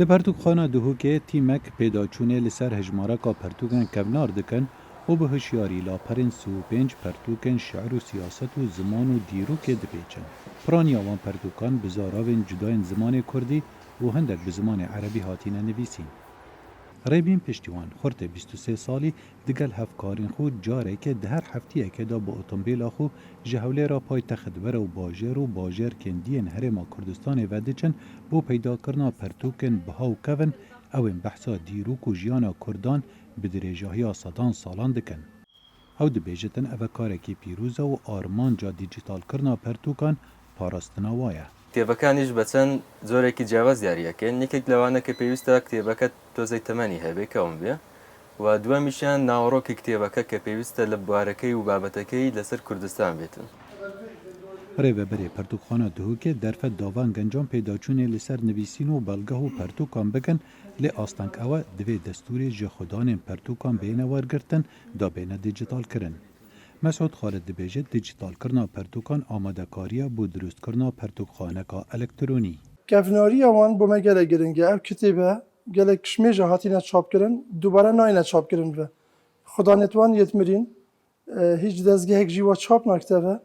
Li Pertûkxana Duhokê tîmek pêdaçûnê li ser hejmareka pertûkên kevnar dikin û bi hişyarî laperên 35 pertûkên şi'r û siyaset û ziman û dîrokê dipêçin. Piraniya wan pertûkan bi zaravên cudayên zimanê kurdî û hindek bi zimanê erebî hatine nivîsîn. Rêbîn Piştîwan, xurtê 23 salî, digel hevkarên xwe carekê di her hefteyekê de bi otombîla xwe ji Hewlêra paytext berew bajêr û bajêrkên diyên Herêma Kurdistanê ve diçin bo peydakirina pertûkên biha û kevn ew ên behsa dîrok û jiyana Kurdan bi dirêjahiya sedan salan dikin. Ew dibêjitin ev e karekî pîroz e û armanca dîjîtalkirina pertûkan parastina wa ye. کتێبەکانیش بە چەند جۆرێکی جیاواز دیاری ئەکەین، یەکێک لەوانە کە پێویستە کتێبەکە تۆزێک تەمەنی هەبێ کەون بێ و دووەمیشیان ناوەڕۆکی کتێبەکە کە پێویستە لە بوارەکەی و بابەتەکەی لەسەر کوردستان بێتن. Rêveberê Pertûkxana Duhokê derfet da van gencan pêdaçûnê li ser nivîsîn û belgeh û pertûkan bikin lê asteng ew e divê destûrê ji xwedanên pertûkan bêne wergirtin da bêne dîjîtalkirin. Mesûd Xalid dibêje dîjîtalkirina pertûkan amadekariya bo dirûstkirina pertûkxaneka elektronî. Kevnariya wan bo me gelek giring e. Ev kitêbe gelek kişmêja hatine çapkirin, dubare nayêne çapkirin ve. Xwedanêt wan yêt mirîn, hîç dezgehek jî wa çap nakiteve.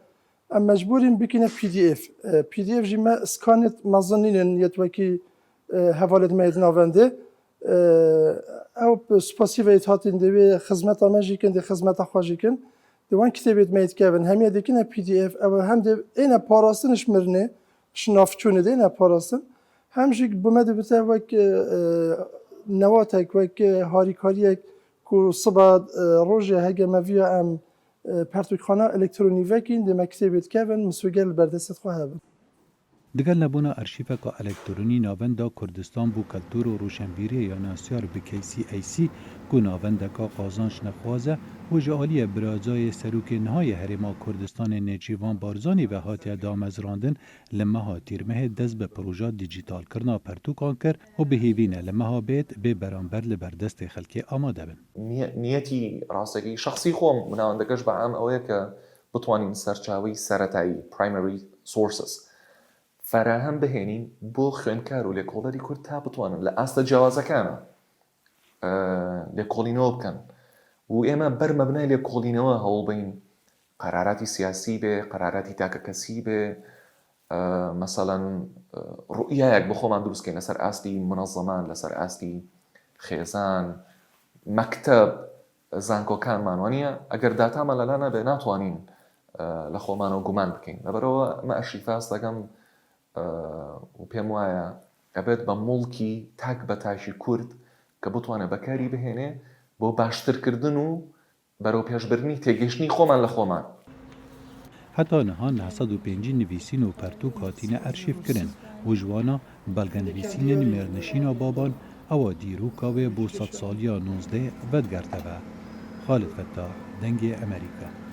Em mecbûr în bikîne pdf. Pdf jî me skanêt mezin nînin yêt wekî hevalêt me yê di navendê. Ew spasî ve yêt hatîn dê wê xizmeta me jî kin dê xizmeta xwe jî kin. Di wan kitêbêt me yêt kevin hemiye dikine pdf ew hem dê êne parastin ji mirinê ji navçûnê dê êne parastin hem jî bo me dibite wek newatek wek harîkariyek ku siba rojê hege me viya em pertûkxana elektronî vekîn dê me kitêbêt kevin misoger li ber destê xwe hebin. Digel nebûna arşîveka elektronî navenda Kurdistan bo Keltûr û Rûşenbîriyê ya nasyar bi KCAC ku navendeka qazançnexwaz e û ji aliyê birazayê Serokê niha yê Herêma Kurdistanê Nêçîrvan Barzanî ve hatiye damezrandin li meha Tîrmehê dest bi proja dîjîtalkirina pertûkan kir û bi hêvî ne li meha bêt bê beramber li ber destê xelkê amade bin. Niyetî rastekî şexsî xwe navendeke ji be em ew ye ke بتوانین سەرچاوەی سەرەتایی، Primary Sources، فەراهەم بهێنین بۆ خوێندکار و لێکۆڵەری کورد تا بتوانن لە ئاستە جیاوازەکانا لێکۆڵینەوە بکەن و ئێمە بەر مەبنای لێکۆڵینەوە هەوڵبەین قەراراتی سیاسی بێ، قەراراتی تاکەکەسی بێ، مەسەلەن ڕوئیایەک بۆ خۆمان دروست کەین لەسەر ئاستی مونەزەمان، لەسەر ئاستی خێزان، مەکتەب، زانکۆکانمان وانیە ئەگەر داتامان لەلا نەبێ ناتوانین لە خۆمانەوە گومان بکەین لەبەرئەوە ئەمە ئەرشیفە هەست دەکەم و پێم وایە ئەبێت بە موڵکی تاک بە تاکی کورد کە بتوانێت بەکاری بهێنێ بۆ باشترکردن و بەرەو پێشبردنی تێگەیشتنی خۆمان لە خۆمان. هەتا niha 950 nivîsîn û pertûk hatine erşîfkirin û ji wana belgenivîsînên mêrnişîna Baban ewa dîroka wê bo sedsaliya nozdeh vedigerteve. Xalid Fettah, Dengê Amerîka.